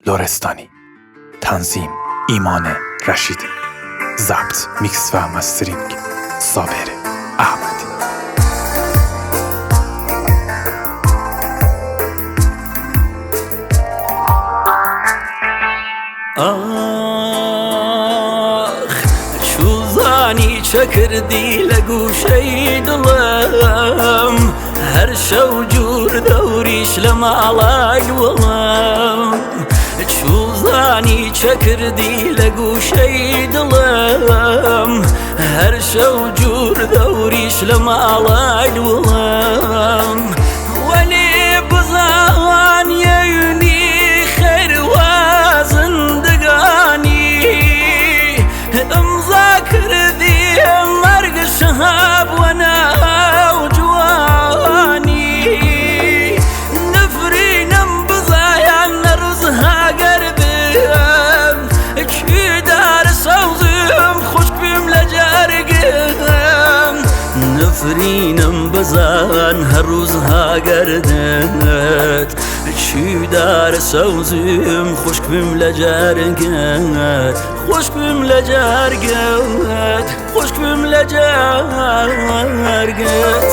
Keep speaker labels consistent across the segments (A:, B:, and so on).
A: لرستانی. تنظیم ایمان رشیدی. ضبط، میکس و mastering صابر احمدی.
B: ئاخ چوزانی چەکردی لە گوشەی دڵم، هەر شەو جوور دەوریش لە ماڵای وڵم. چوزانی چەکردی لە گوشەی دڵم، هەر شەو جوور دەوریش لە ماڵای وڵم. وەلی بزان یەونی خێروا زندگانی، ئمزا کردی مەرگ شەهاب وەناو جوانی. نفرینم بزایان نەڕزها گەردم، کی دار سەوزم خوشک بیم لە جەرگم. نفرینم بزان هەر ڕوزها گەردت، چی دار سەوزم خوشک بیم لە جەرگت، خوشک بیم لە جەرگت، خوشک بیم لە جەرگت.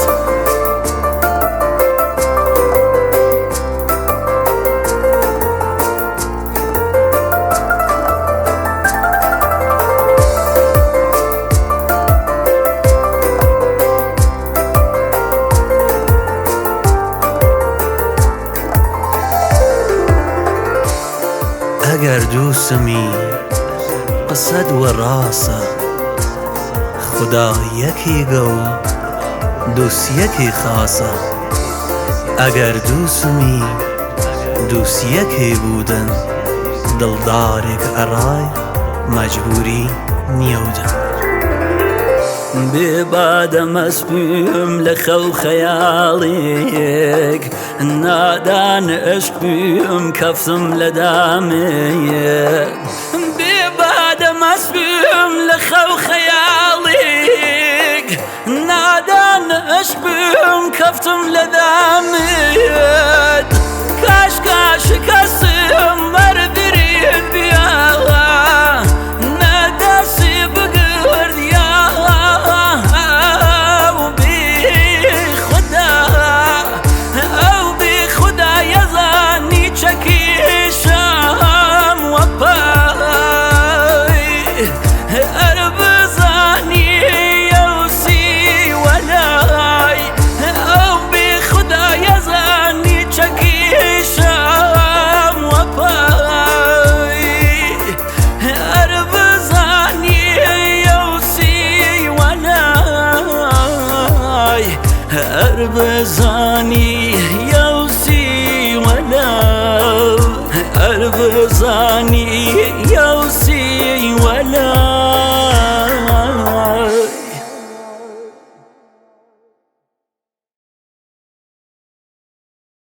C: ئەگەر دووسمی قسەد وە ڕاسە، خودا یەکیگە و دووس یەکی خاسە. ئەگەر دووسمی دووس یەکی بوودن، دڵدارێگ ئەڕای مەجبوری نیەودن.
B: بێ بادە مەسپیم لە خەو خەیاڵێک، نادان عشق بیم کەفتم لە دامێ. بێ بادە مەسپیم لە خەو خەیاڵێک، نادان عشق بیم کەفتم لە دامێت. کاش کاش کەسم مەردرین بیاوە، نەدەسی بگرد یا ئەو بی خوددا، ئەو بی خوددا یەزانی چەکیشام وەپای. ئەر بزانی یەوسی وەلای، ئەو بی خوددا یەزانی چەکیشام وەپای. ئەر بزانی یەوسی وەلای، ئەر بزانی یەوسی وەلای، ئەر بزانی یەوسی وەلای.